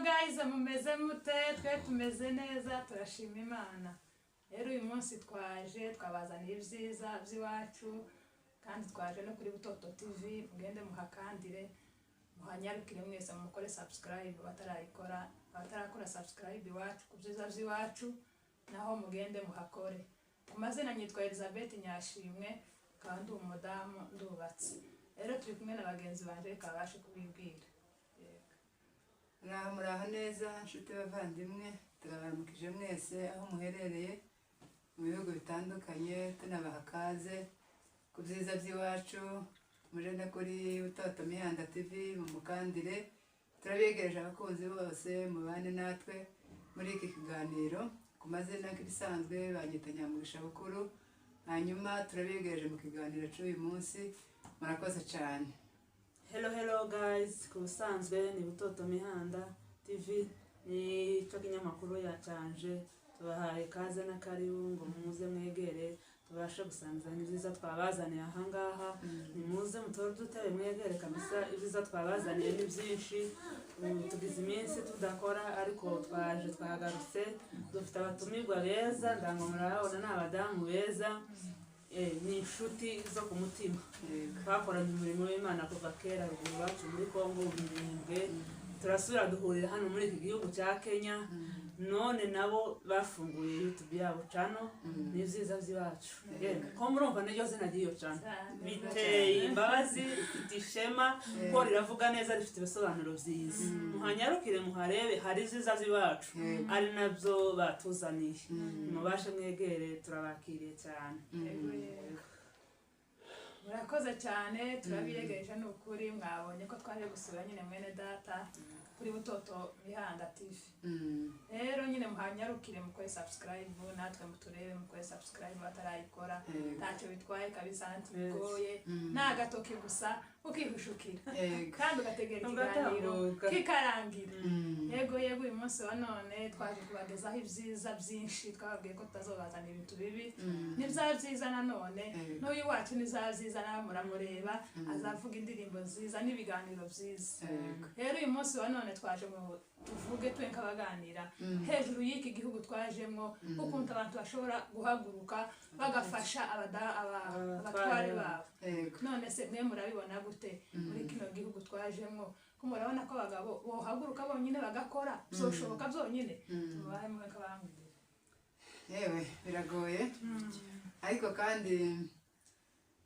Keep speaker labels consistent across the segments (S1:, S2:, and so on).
S1: Guys, mumeze mute? Twe tumeze neza, turashima Imana. Rero uyu munsi twaje twabazaniye ibyiza by'iwacu, kandi twaje no kuri Butoto TV. Mugende muhakandire, muhanyarukire mwese, mukore subscribe batarayikora, abatarakora subscribe iwacu ku byiza by'iwacu naho mugende muhakore. Ku mazina nyitwa Elizabeth Nyashimwe, nkaba ndi umudamu, ndubatse. Rero turi kumwe na bagenzi banjye, reka babashe kubibwira. Yego.
S2: Muraho, muraho neza nshuti bavandimwe. Turabaramukije mwese aho muherereye mu bihugu bitandukanye, tunabaha kaze ku byiza by'iwacu. Muje no kuri Butoto Mihanda TV mumukandire. Turabegereje abakunzi bose, mubane natwe muri iki kiganiro. Ku mazina nk'ibisanzwe banyita Nyamugisha Bukuru. Hanyuma turabegereje mu kiganiro cy'uyu munsi. Murakoze cyane.
S3: Hello, hello guys, ku busanzwe ni Butoto Mihanda TV, ni cyo kinyamakuru yacanje. Tubahaye kaze na karibu ngo muze mwegere tubashe gusangiza ibyiza twabazaniye ahangaha. Nimuze mutore udutebe mwegere kabisa, ibyiza twabazaniye ni byinshi. Ubu tugize iminsi tudakora, ariko twaje twagarutse, dufite abatumirwa beza, ndango murababona, ni abadamu beza, ni inshuti zo ku mutima. Twakoranye umurimo w'Imana kuva kera ruguru iwacu muri Kongo mu Mirembwe, turasubira duhurira hano muri iki gihugu cya Kenya. None nabo bafunguye YouTube yabo channel, ni ibyiza by'iwacu. Yemwe, ko murumva niryo zina ry'iyo channel biteye imbabazi, rifite ishema ko riravuga neza, rifite ibisobanuro byiza. Muhanyarukire muharebe, hari ibyiza by'iwacu ari nabyo batuzaniye. Nimubashe mwegere, turabakiriye cyane.
S1: Yego, yego. Murakoze cyane, turabiyegereje. Ni ukuri mwabonye ko twaje gusura nyine mwene data kuri Butoto Mihanda TV. Rero nyine muhanyarukire mukore subscribe, natwe muturebe mukore subscribe batarayikora. Ntacyo bitwaye kabisa, ntitugoye, ni agatoki gusa ukihushukira kandi ugategera ikiganiro
S3: Ugatambuka.
S1: kikarangira. Yego, yego. Uyu munsi wa none twaje kubagezaho ibyiza byinshi. Twababwiye ko tutazobazana ibintu bibi, ni bya byiza nanone. N'uyu wacu ni za byiza, nawe muramureba, azavuga indirimbo nziza n'ibiganiro byiza. Rero uyu munsi wa none twaje ngo tuvuge twe nk'abaganira hejuru y'iki gihugu twajemwo, ukuntu abantu bashobora guhaguruka bagafasha abatware babo. None se mwe murabibona gute muri kino gihugu twajemwo, ko murabona ko abagabo bohaguruka bonyine bagakora, byoshoboka byonyine? Tubahe mwe nk'abambwira.
S2: Yewe, biragoye, ariko kandi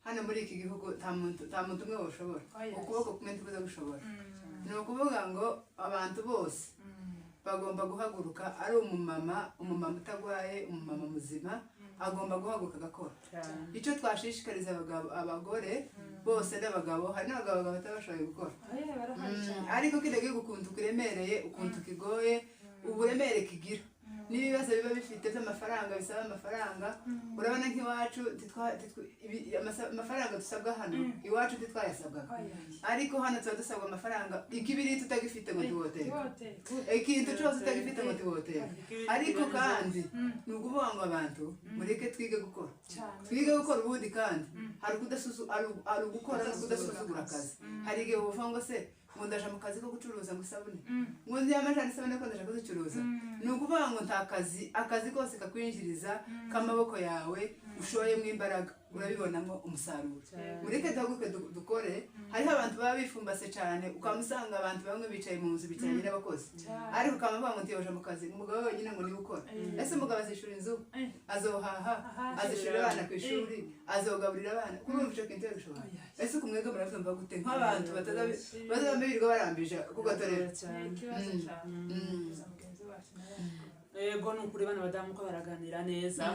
S2: hano muri iki gihugu nta muntu umwe woshobora.
S1: Oh, yes.
S2: Ukuboko kumwe ntikuza gushobora. Ni ukuvuga ngo abantu bose bagomba guhaguruka, ari umumama utagwaye, umumama muzima agomba guhaguruka agakora.
S3: Cyane.
S2: Icyo twashishikariza abagabo, abagore bose n'abagabo, hari n'abagabo batabashoboye gukora.
S1: Oya, barahari cyane.
S2: Ariko kino gihugu ukuntu kiremereye, ukuntu kigoye, uburemere kigira n'ibibazo biba bifite by'amafaranga, bisaba amafaranga. Urabona nk'iwacu amafaranga dusabwa hano iwacu ntitwayasabwaga.
S1: Oya.
S2: Ariko hano tuba dusabwa amafaranga, ikibiri tutagifite ngo tuwoteka,
S1: Ihoteka.
S2: ikintu cyose utagifite ngo tuwoteka. Ariko kandi ni ukuvuga ngo abantu mureke twige gukora.
S1: Cyane.
S2: Twige gukora. Ubundi kandi hari ugukora no kudasuzugura akazi. Hari igihe uvuga ngo se ngo ndaje mu kazi ko gucuruza ngo isabune, ngo nzi amajana isabune ko ndaje kuzicuruza. Ni ukuvuga ngo nta kazi, akazi kose kakwinjiriza k'amaboko yawe ushoyemo imbaraga, urabibonamo umusaruro. Mureke duhaguruke dukore. Hariho abantu baba bifumbase cyane, ukamusanga abantu bamwe bicaye mu nzu, bicaranye n'abakozi, ariko ukamuvuga ngo ntiyoje mu kazi, umugabo wenyine ngo niwe ukora. Ese umugabo azishura inzu, azohaha, azishurira abana ku ishuri, azogaburira abana? Kurumva icyo kintu gishobora? Ese ukumwega murabyumva gute nk'abantu batazaba birirwa barambije ku gatorero?
S3: Cyane.
S1: Ikibazo cyane. Gusa mugenzi wacu nawe.
S3: Yego, ni ukuri bano badamu ko baraganira neza,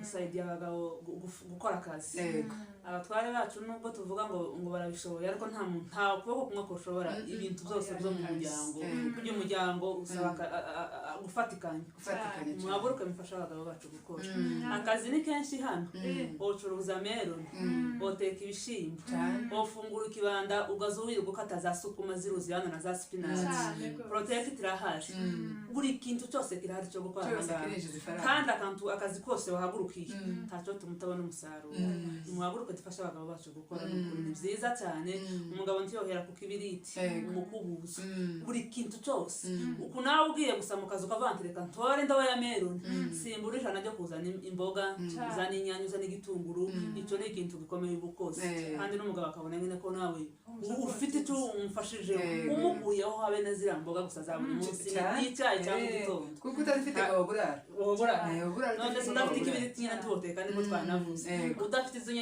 S3: gusaidiya abagabo gukora akazi. Abatware bacu, nubwo tuvuga ngo barabishoboye, ariko nta muntu, nta kuboko kumwe kushobora ibintu byose byo mu muryango. Burya umuryango usaba gufatikanya.
S2: Gufatikanya cyane.
S3: Muhaguruke mufashe abagabo bacu gukora akazi, ni kenshi hano. Wocuruza melon, woteka ibishimbo, wofungura ikibanda, ugaza wirirwa ukata za sukuma ziruzi hano na za spinach.
S1: Cyane rwose.
S3: Protect irahari, buri kintu cyose kirahari cyo gukora
S2: Cyose
S3: ahangaha.
S2: kirinjiza ifaranga.
S3: Kandi akantu akazi kose wahagurukiye ntacyo tuma utabona umusaruro. Muhaguruke. dufashe abagabo bacu gukora n'ukuri ni byiza cyane. Umugabo ntiyohera ku kibiriti, umukubuzo, buri kintu cyose. Uku nawe ugiye gusa mu kazi ukavuga nti reka ntore indobo ya meloni, simbura ijana ryo kuzana imboga, uzana inyanya, uzana igitunguru, icyo ni ikintu gikomeye uba ukoze. Kandi n'umugabo akabona nyine ko nawe ufite icyo umufashije, umukuyeho habe na ziriya mboga gusa za buri munsi n'icyayi cya mu gitondo.
S2: Kuko utazifite ngo burara.
S3: Woburara none se udafite ikibiriti nyine tuwuteka, niko twanavuze. Udafite izo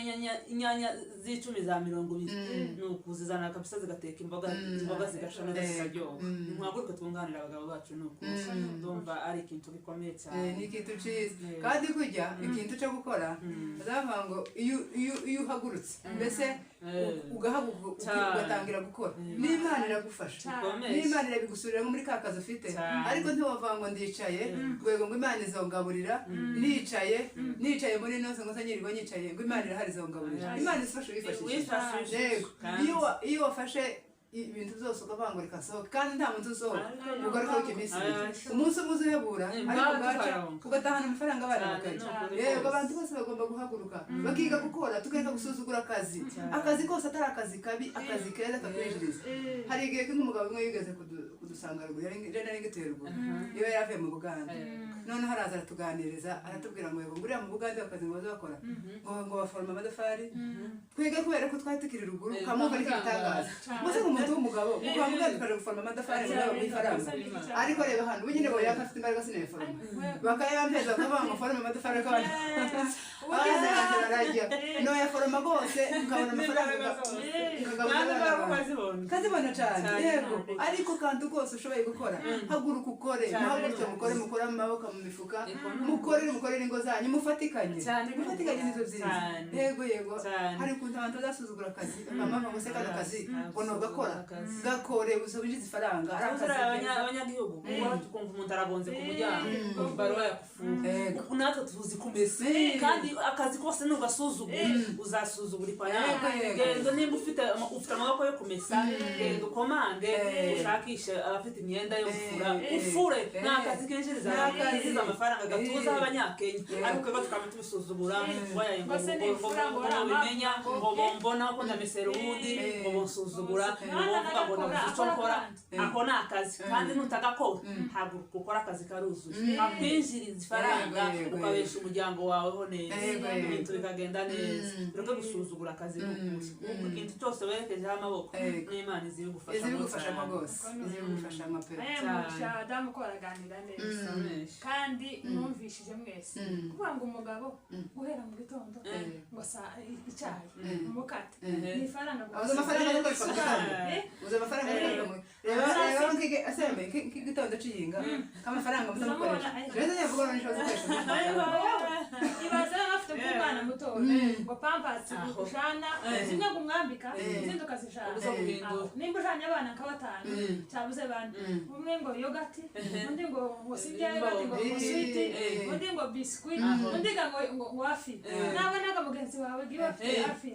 S3: inyanya z'icumi za 20, ni ukuzizana kabisa zigateka imboga, imboga zigasha neza zikaryoha. Ntimuhaguruke twunganira abagabo bacu, ni ukuri ndumva ari ikintu gikomeye cyane.
S2: Ni ikintu cyiza kandi kujya ikintu cyo gukora bazavuga ngo iyo uhagurutse mbese ugahaguruka ugatangira gukora, n'Imana iragufasha, n'Imana irabigusurira muri ka kazi ufite. Ariko ntiwavuga ngo ndicaye rwego ngo Imana izongaburira, nicaye muri nose ngo nyirirwa nicaye ngo Imana irahari izongaburira. Imana ifasha wifashishije. Yego, iyo wafashe ibintu byose ukavuga ngo reka sohoke, kandi nta muntu usohoka ugaruka iminsi ibiri, umunsi umwe uzuhebura, ariko bwaca ugatahana amafaranga abana bakarya. Yego, abantu bose bagomba guhaguruka bakiga gukora, tukareka gusuzugura akazi. Akazi kose atari akazi kabi, akazi keza kakwinjiriza. Hari igihe nk'umugabo umwe yigeze kudusanga ruguru, yari ngituye ruguru, iyo yari avuye mu Bugande. Noneho araza aratuganiriza, aratubwira ngo yego nguriya mu Bugande akazi ngo bazakora ngo baforoma amatafari. Twige kubera ko twari tukiri ruguru kamwumva ari igitangaza mbese ngo umuntu w'umugabo ukaba mugande ukaja guforoma amatafari ngo nawe ifaranga. Ariko reba hano ubu nyine boyaka afite imbaraga sinayiforoma, bakayampeza bakavuga ngo forome amatafari, ariko abana bararya noyaforoma rwose ukabona amafaranga ukazibona cyane. Yego, ariko kandi rwose ushoboye gukora, haguruka ukore, muhaguruke mukore, mukore amaboko mu mifuka, mukorere ingo zanyu, mufatikanye nizo byiza. Yego yego, hari ukuntu abantu bazasuzugura akazi, bakamava ngo se kano kazi ngo nogakora, gakore usubije ifaranga.
S3: Abanyagihugu tukumva umuntu aragonze ku muryango baruwa yakufunga, uku natwe tuzi kumesa. Kandi akazi kose nugasuzugura uzasuzugura ifaranga. Genda nimba ufite amaboko yo kumesa, genda ukomange ushakishe abafite imyenda yo gufura, ufure. Ni akazi kinjiriza amafaranga gatuza abanyakenya, ariko twebwe tukaba tubisuzugura ngo bimenya ngo bombona ko ndamesera ubundi ngo bonsuzugura ngo bomvuga ngo nabuze icyo nkora. Ako ni akazi kandi nutagakora ntabwo ukora akazi karuzuye, akwinjiriza ifaranga ukabesha umuryango waweho neza, ibintu bikagenda neza. Ureke gusuzugura akazi ni ukuri, kuko ikintu cyose werekejeho amaboko n'Imana izibigufashamo
S2: rwose, izibigufashamo pe.
S1: Adamu ko baraganira neza kandi mwumvishije mwese kuvuga ngo umugabo guhera mu gitondo ngo icyayi umukate ni ifaranga
S2: gusa. Amafaranga akoreshwa mu gitondo, uzi amafaranga akoreshwa mu reba nk'ige asembe nk'igitondo cy'iyinga k'amafaranga muzamukoresha rero nyavuga ngo nishobora gukoresha.
S1: Ibaze afite umwana muto ngo pampers ujana zimwe ngo umwambika izindi ukazijana, nimba ujanye abana nka batanu cyabuze bane, umwe ngo yogati, undi ngo sibya yogati ngo switi, undi ngo biscuit, undi ngo wafi, nawe naga mugenzi wawe giwe afite hafi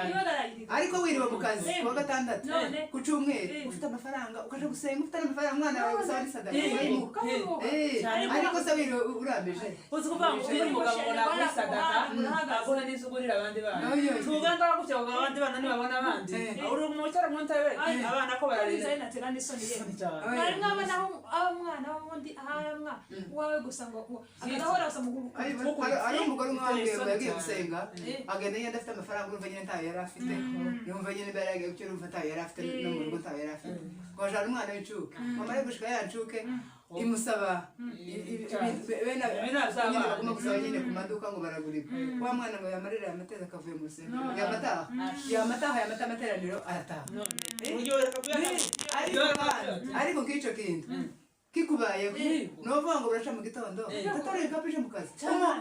S1: ibagarayirika.
S2: Ariko wiriwe mu kazi kuwa gatandatu ku cyumweru ufite amafaranga ukaje gusenga ufite amafaranga umwana wawe gusaba n'isadaka ariko se wiriwe urambije
S3: uzi kuvuga ngo uri umugabo ngo nagura isadaka agura n'izo ugurira abandi bana, tuganda gutya ngo abandi bana nibabona abandi uri umucyara mu ntebe abana ko bararira
S1: natera n'isoni ye mwari mwabona aho umwana w'undi ahamwa wawe gusa ngo agahora gusa mu
S2: ari umugore umwe wambwiye ngo yagiye gusenga agenda nyine adafite amafaranga, urumva nyine ntayo yari afite, yumva nyine mbere yagiye gucyura urumva ntayo yari afite no mu rugo ntayo yari afite, ngo ajana umwana w'incuke, wamara gushika ya ncuke imusaba bene bagomba gusaba nyine ku maduka ngo baragurira wa mwana ngo yamarira yamateza akavuye mu rusengero yamataha yamata amateraniro arataha. Ariko nk'icyo kintu kikubayeho nuvuga ngo buraca mu gitondo utatore ibikapu uje mu kazi.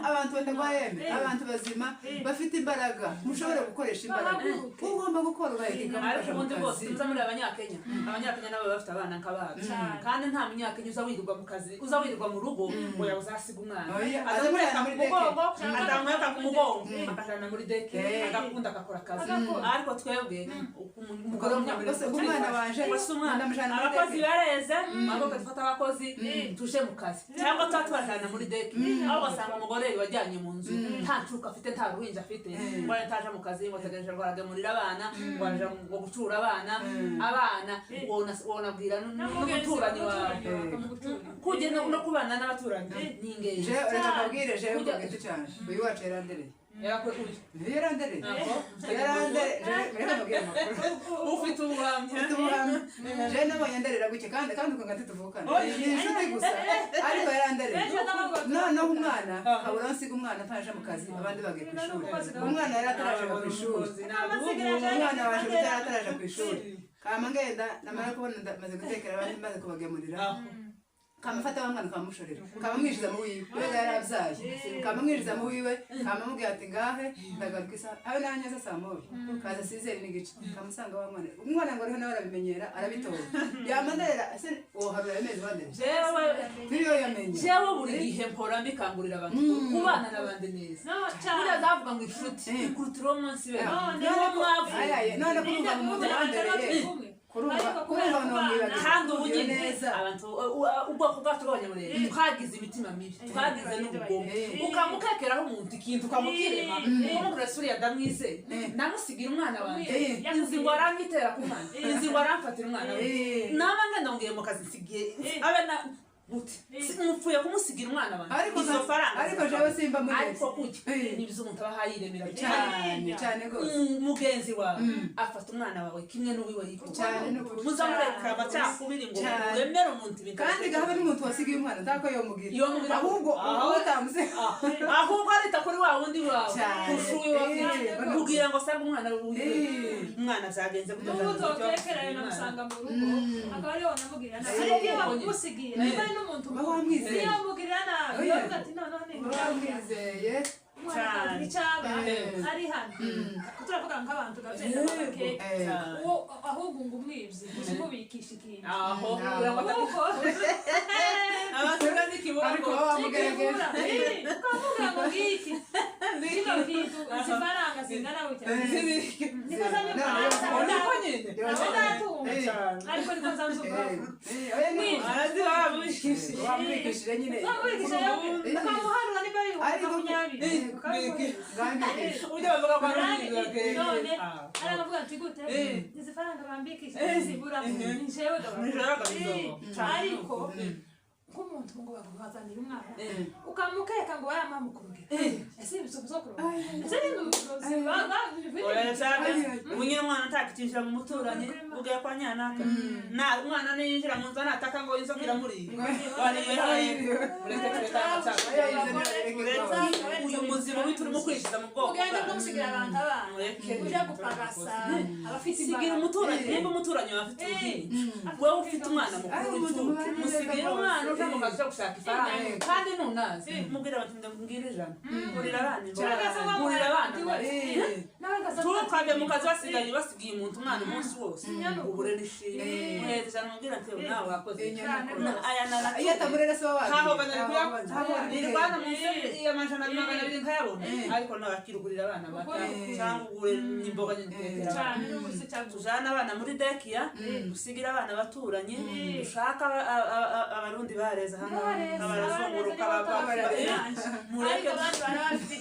S2: Abantu batagwaye abantu bazima bafite imbaraga mushobora gukoresha imbaraga ugomba gukora ugaheka.
S3: Ariko ubundi bose tuza muri abanyakenya, abanyakenya nabo bafite abana nk'abacu, kandi nta munyakenya uza wirirwa mu kazi, uza wirirwa mu rugo ngo yawe uzasiga umwana, azamureka ku mugongo, atamweka ku mugongo akajana muri deke, agakunda agakora akazi. Ariko twebwe umugore
S2: umwana wanje
S3: abakozi bareze, amaboko dufata abakozi abakozi tuje mu kazi cyangwa tuba tubajana muri deki aho ugasanga umugore wajyanye mu nzu nta ncuka afite nta ruhinja afite ngo ataje mu kazi ngo ategereje ngo aragemurira abana ngo aje ngo gucura abana abana wonabwira n'umuturanyi wawe kugenda no kubana n'abaturanyi ni ingenzi.
S2: Reka mbabwire jewe ku giti canje uyu wacu yarandereye yarandereye
S3: ufite ubuhamya
S2: jewe nabonye nderera gutya kandi ukunga ntituvukana ni inshuti gusa ariko yarandereye noneho umwana habura nsiga umwana ntaje mu kazi abandi bagiye ku ishuri umwana yari ataraje ku ishuri umwana waje yari ataraje ku ishuri kama ngenda namara kubona maze gutekera abandi maze kubagemurira kamafata wa mwana kamushorera kamamwinjiza mu wiwe wega yarabyaye kamamwinjiza mu wiwe kamamubwira ati ngahe ndagaruka isaha abe nanyaza saa moya kaza sizeri n'igice kamusanga wa mwana umwana ngo ariho nawe arabimenyera arabitora yamanderera ese woharura amezi wanderera jewe yamenye
S3: jewe buri gihe mpora mbikangurira abantu kubana n'abandi neza buriya zavuga ngo inshuti ikurutira uwo munsi be
S2: none kurumva umuntu wandereye
S3: kandi ubu nyine abantu ubwoko bwacu bw'abanyamurenge twagize imitima mibi twagize n'ubugome ukamukekeraho umuntu ikintu ukamukirema ukamubwira suriya ndamwizeye ndamusigira umwana wanjye inzi ngo aranyitera ku mwana inzi ngo aramfatira umwana we naba ngenda ngiye mu kazi nsigiye abe na mupfuye kumusigira umwana wanjye izo faranga
S2: ariko jewe simba muri
S3: ariko kuki nibyo umuntu aba yiremera
S2: cyane cyane gose
S3: mugenzi wawe afata umwana wawe kimwe n'uwiwe
S2: cyane
S3: muzamureka amacakubiri ngo wemere umuntu ibintu
S2: kandi gahabe n'umuntu wasigiye umwana ntako yomugira ahubwo utamuze
S3: ahubwo arita kuri wa wundi wawe kurusha uwiwe kugira ngo asange umwana wiwe umwana byagenze
S1: gute n'ubu namusanga mu rugo akaba ariwe wanamugirira nabi ariko iyo bamusigiye n'umuntu
S2: wamwizeye
S1: yamugirira nabi yavuga ati noneho ni
S2: wamwizeye
S1: cyane icyaba ari hano turavuga nk'abantu gabyenda bakeke uwo ahubwo ngo umwibyi uzimubikisha ikintu
S3: aho abasura n'ikibura
S2: ariko wamugerageza
S1: ukamubwira ngo ngiki kino kintu izi faranga zingana gutya niko
S3: niko nyine
S1: ariko niko nzamzuka
S2: wamubikishije nyine
S1: ukamuharura niba ari 20
S3: ujya bavuga ko ari
S1: none aravuga ati gute izi faranga bambikishije zibura ni jewe ariko nk'umuntu ngo bagubazanira umwana ukamukeka ngo wayamamukurugera ese ibyo byo ese
S3: unyine umwana atakitinjira mu muturanyi ugiye kwa nyanaka na umwana ninjira mu nzu nataka ngo inzoka iramuriye uyu muzima turimo kwishiza mu bwoko
S1: ugende kumusigira abantu abana uje gupagasa abafite
S3: sigira umuturanyi nimba umuturanyi wawe afite uruhinja wowe ufite umwana mukuru w'incuke musigira umwana uje mu kazi gushaka ifaranga kandi nunazi mubwira abantu ndabwira ijana gurira abana gurira abana tukajya mu kazi basigaye basigiye umuntu umwana umunsi wose ubure n'ishimwe muheza ijana mubwira ati nawe wakoze aya
S2: iyo atamurera se wawe
S3: ntaho banari munsi y'amajana 200 nkayabona ariko nawe akirugurira abana bato cyangwa ugure n'imboga nyine tujana abana muri dekiya dusigira abana baturanyi dushaka abarundi bareza hano abarazunguruka mureke abarundi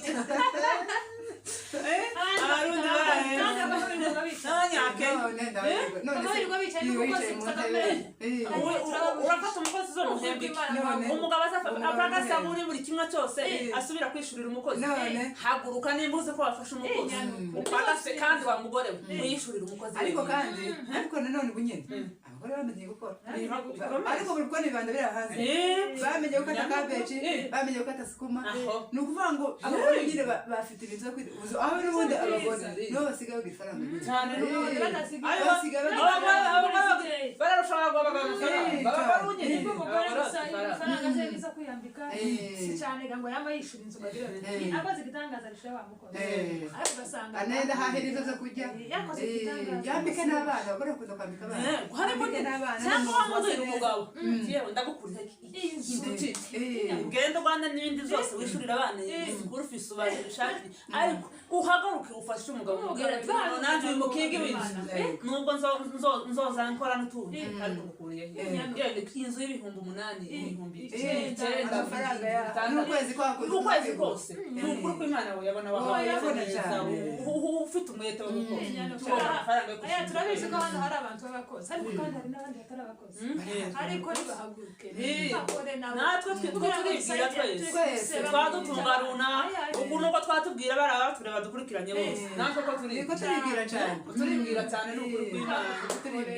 S3: urafata umukozi uzomuhemba iki umugabo azapfa muri buri kimwe cyose asubira kwishurira umukozi haguruka nimba uzi ko wafashe umukozi upagase kandi wa mugore we wiyishurira umukozi
S2: ariko kandi ariko nanone ubu nyine abagore bamenye gukora ariko buri kubona ibibanda biri hanze bamenye gukata kabeji bamenye gukata sukuma ni ukuvuga ngo abagore nyine bafite ibintu byo kwita aho n'ubundi abagore nibo basigaye bagira ifaranga
S3: cyane bararusha abagabo amafaranga
S1: babarunye umugore gusa ifaranga ze nizo kwiyambika si cyane ngo yaba yishura inzu bagira akoze igitangaza risha wa mukozi ariko ugasanga
S2: anenda hahera ibyo zo kurya yambike n'abana abagore bakunda kwambika abana
S3: harimo
S2: n'abana
S3: cyangwa wamuzanira umugabo yewe ndagukurira ikintu ugenda urwana n'ibindi byose wishurira abana school fees ubashakire ariko uhagaruke ufashe umugabo umubwire ati nanjye uyu mukingi w'inzu nubwo nzoza nkora n'utundi ariko Ariko ukuriye he inzu y'8,000 9,000
S2: amafaranga ya n'ukwezi kwako
S3: n'ukwezi kose ni ukuri ko Imana yabona wahawe ufite umwete wo gukora tubona amafaranga yo
S1: kwishyura. Turabizi ko hano hari abantu b'abakozi ariko kandi hari n'abandi batari abakozi ariko nibahaguruke bakore nabo
S3: natwe turibwira twese twadutunga runaka ubu nuko twatubwira baraba tureba dukurikiranye bose natwe ko
S2: turibwira cyane
S3: turibwira cyane ni ukuri kw'Imana
S2: turibwira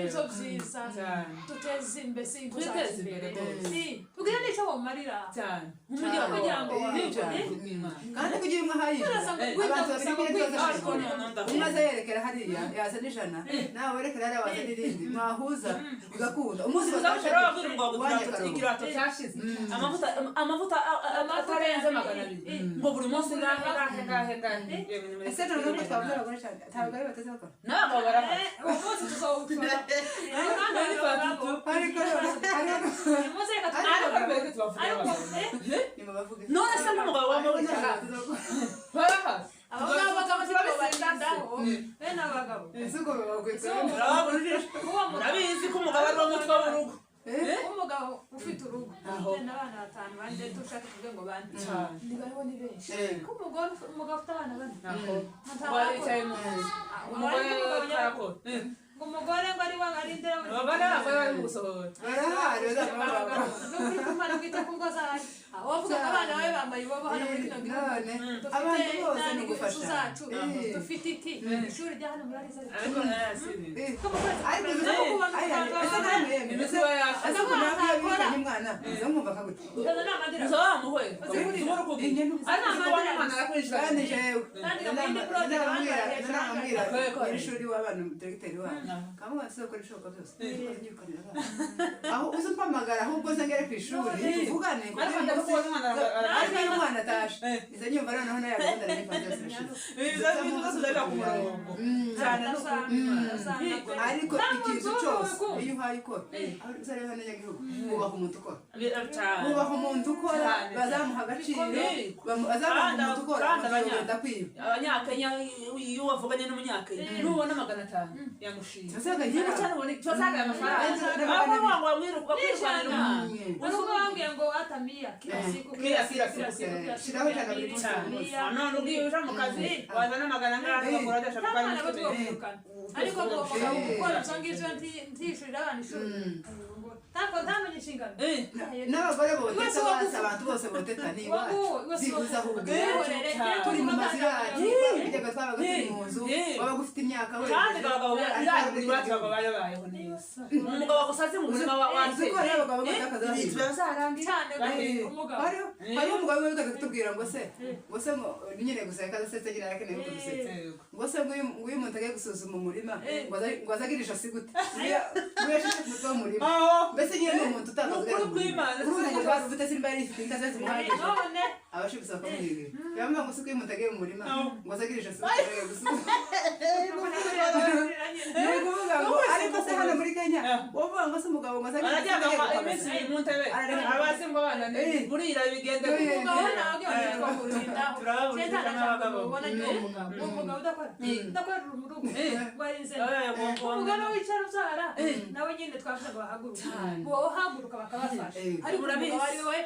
S1: ibyo byiza tuteze imbere
S3: twiteze imbere rwose
S1: tugire n'icyo wamarira
S3: cyane
S1: kugira ngo
S2: kandi kugira umwe ahaye abantu babiri umwe aza yerekera hariya yazana 100 nawe werekera hariya wazana irindi mwahuza bigakunda umunsi
S3: bazabwira ngo ikirato cyashize amavuta atarenze 200 ngo buri munsi ngahe ngahe ngahe ngahe.
S2: Ese ntabwo twavuze abagore cyane ntabwo ari bateze bakora
S3: n'abagabo barahari
S1: umunsi tuzawukora
S2: ariko
S3: none se nk'umugabo wambaye barahari
S1: abagabo tubabarindaho bene abagabo
S3: urabizi ko umugabo ari wo mutwe w'urugo
S1: umugabo ufite urugo n'abana 5 4 dushaka tuvuge ngo bane ni bariho ni benshi ko umugore umugabo ufite abana bane
S3: waricaye mu nzu umugore arakora
S1: umugore ngo ari arindira
S3: abana bari gusohora
S2: barahari
S1: n'ukuri kumara kwita ku ngo zacu wavuga ko abana bawe bambaye ibobo hano muri kino gihugu
S2: abantu bose ni gufasha
S1: zacu dufite iki ishuri rya hano muri ariza
S3: ariko
S2: ishuri w'abana diregiteri wabo kamuga nzokora ibishoboka byose nyirukanira abana aho uzi umpamagara ahubwo uze ngere ku ishuri tuvugane ariko iyo umwana atashe izo nyumva noneho nayo gahunda nari byose birashize ariko ikintu cyose iyo uhaye ukora uzareba hano nyagihugu wubaha umuntu ukora wubaha umuntu ukora bazamuha agaciro bazamuha umuntu ukora bakagenda kwiba
S3: abanyakenya iyo wavuganye n'umunyakenya nubona 500 yamushima tuzaga amafaranga aho wamwiruka kwirwanira umwana
S1: uzi ngo atamiya kila siku
S3: kila siku
S2: shiraho cyane buri munsi
S3: none ugiye uja mu kazi wazana 400 ugakora adashaka
S1: ariko ngo umugabo gukora ibyo ngibyo ntiyishurira abana ishuri ntabwo ntamenye inshingano
S2: n'abagore boteta bose abantu bose boteta ni iwacu byibuze ahubwo turi mu mazu yacu bijyaga twabaga turi mu nzu wabaga ufite imyaka we
S3: kandi abagabo iwacu baba babayeho neza umugabo agusaze mu buzima wacu
S2: uzi ko hariho abagabo batakaza hariho umugabo wigaga kutubwira ngo se ngo se nyine gusa yakazasetse nyine arakeneye kudusetsa ngo se ngo uyu muntu agiye gusuzuma umurima ngo azagira ijosi gute ngo yashize ku mutwe w'umurima mbese nyine ni umuntu utakaza urumva ufite simba yari ifite inka ze zimuhagije abashe gusa bakamuhigira yamubwira ngo se ko uyu muntu agiye mu murima ngo azagira ijosi gute gusuzuma ni ukuvuga ngo ariko se hano muri Kenya wovuga ngo se umugabo ngo azagira
S3: ijosi iminsi ibiri mu ntebe abazi ngo abana burira bigende
S1: umugabo nawe yitwa kurindaho umugabo udakora udakorera mu rugo ngo arinze umugabo wicara ubyara nawe nyine twavuga ngo bahaguruke wowe uhaguruka bakabafasha ariko umugabo ari we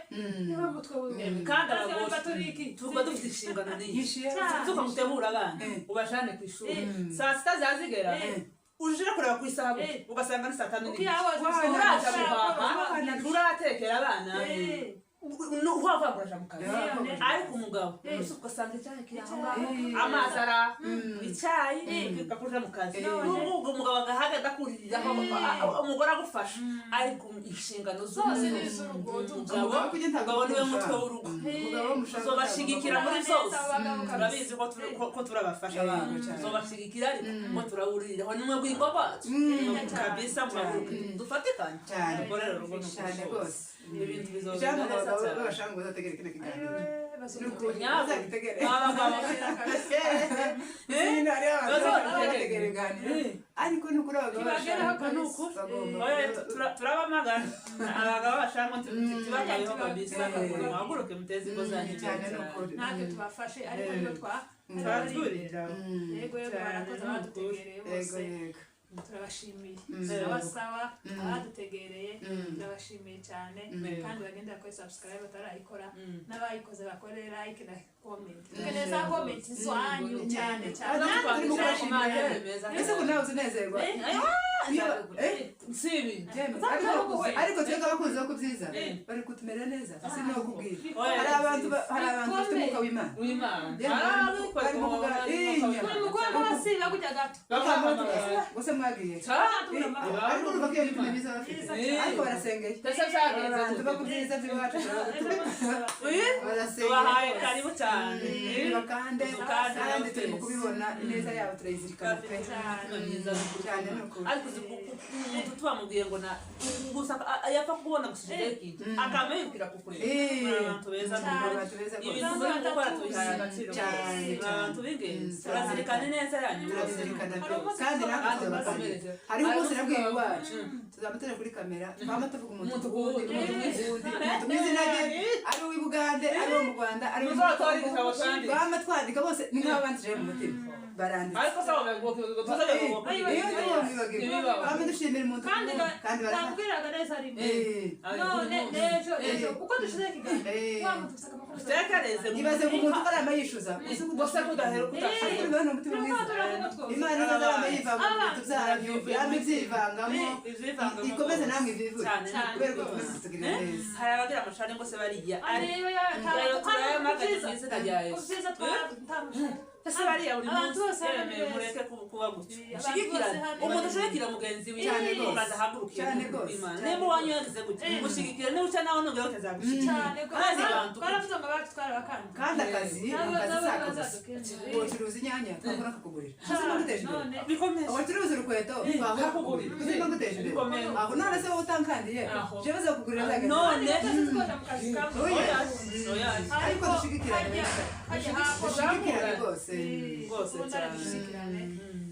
S1: niwe mutwe w'urugo
S3: kandi abagore tuba dufite inshingano nyinshi tukamutegura abana ubajane ku ishuri saa sita zazigera uje kureba ku isaha ugasanga ni saa tanu n'igice uraza guhaha uratekera abana wavanguraje mu kazi ariko umugabo ugasanga icyayi kiri aho ngaho amazi ara icyayi ukakuja mu kazi n'ubwo umugabo agahagaze akuririraho umugore agufasha ariko inshingano zose ni iz'urugo umugabo niwe mutwe w'urugo tuzobashigikira muri zose turabizi ko turabafasha abantu tuzobashigikira ariko ko turawuriraho nimwe bwingo bwacu kabisa muhaguruke dufatikanye dukorere urugo
S2: cyane rwose
S3: ibintu bizogenda neza cyane
S2: babashango bazategera kino kiganiro ariko ni ukuri abagabo
S3: turabamagana abagabo bashaka tubatayeho kabisa muhaguruke muteze ingo zanyu
S2: cyane ni ukuri
S1: natwe tubafashe ariko niyo
S3: twaturira
S1: yego yego barakoze badutegereye bose
S2: yego yego.
S1: Turabashimiye. Sawa abadutegereye turabashimiye cyane kandi bagenda bakore subscribe batarayikora n'abayikoze bakore like na comment. Tukeneye za comment zanyu cyane cyane.
S2: Ese ko nawe uzinezerwa?
S3: Sibi.
S2: Ariko twebwe abakunzi bo kubyiza bari kutumera neza sinokubwira. Hari abantu bafite umwuka w'Imana. Barimo
S1: kugara kujya gato.
S2: Gusa mwagiye. Ariko urumva ko iyo mitima myiza bafite. Ariko barasengeye. Abantu bakubyiza by'iwacu. Barasengeye.
S3: Bahaye karibu cyane.
S2: Bakande kandi turimo kubibona ineza yabo turayizirikana pe. Cyane nuko.
S3: Ariko umuntu tubamubwiye ngo na gusa yapfa kubona gusa ikintu akameyukira kukureba. Abantu beza ibintu muri gukora tubihaye agaciro
S2: cyane.
S3: Abantu b'ingenzi turazirikana neza yanyu
S2: turazirikana kandi natwe tuzabakomereza. Hariho umunsi nabwiye iwacu tuzamutere kuri kamera twama tuvuga umuntu kuwundi umuntu mu izina rye ari uw'i Bugande ari uwo mu Rwanda ari uwo mu Kongo twama twandika bose ni nk'ababandije mu mutima baranditse.
S3: Ariko sawa
S2: twama dushimira umuntu
S1: kandi barambwiraga neza rimwe none ejo uko dushize ikiganiro wa muntu usaka amakuru
S3: utekereze
S2: ibaze ku muntu ukaramba yishuza
S3: gusa kudahera
S2: kudashira umutima mwiza. Imana izazaramba yivanga mu bintu byanyu yambe ibyivangamo ikomeze namwe ivivure kubera ko tumaze kutugirira neza.
S3: Hari abagira amashari ngo se bariya ese bariya buri munsi mureke kuba gutyo mushigikirane umuntu ashigikira mugenzi we ukaza ahagurukire Imana niba uwanyu yagize gutya mushigikire niba uca nawe nugera utazagushyigikira
S1: cyane. Twaravuze ngo abacu twarabakanda
S2: kandi akazi sako gusa ucuruza inyanya twakora akakugurira ubuzima guteje imbere
S3: bikomeye
S2: ucuruza urukweto twakora akakugurira ubuzima guteje imbere aho none se wowe utankandiye je bazakugurira zageze
S3: none
S2: ariko dushigikirane dushigikirane rwose
S3: rwose cyane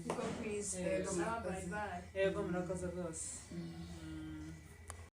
S1: niko kwiza.
S3: Yego murakoze rwose.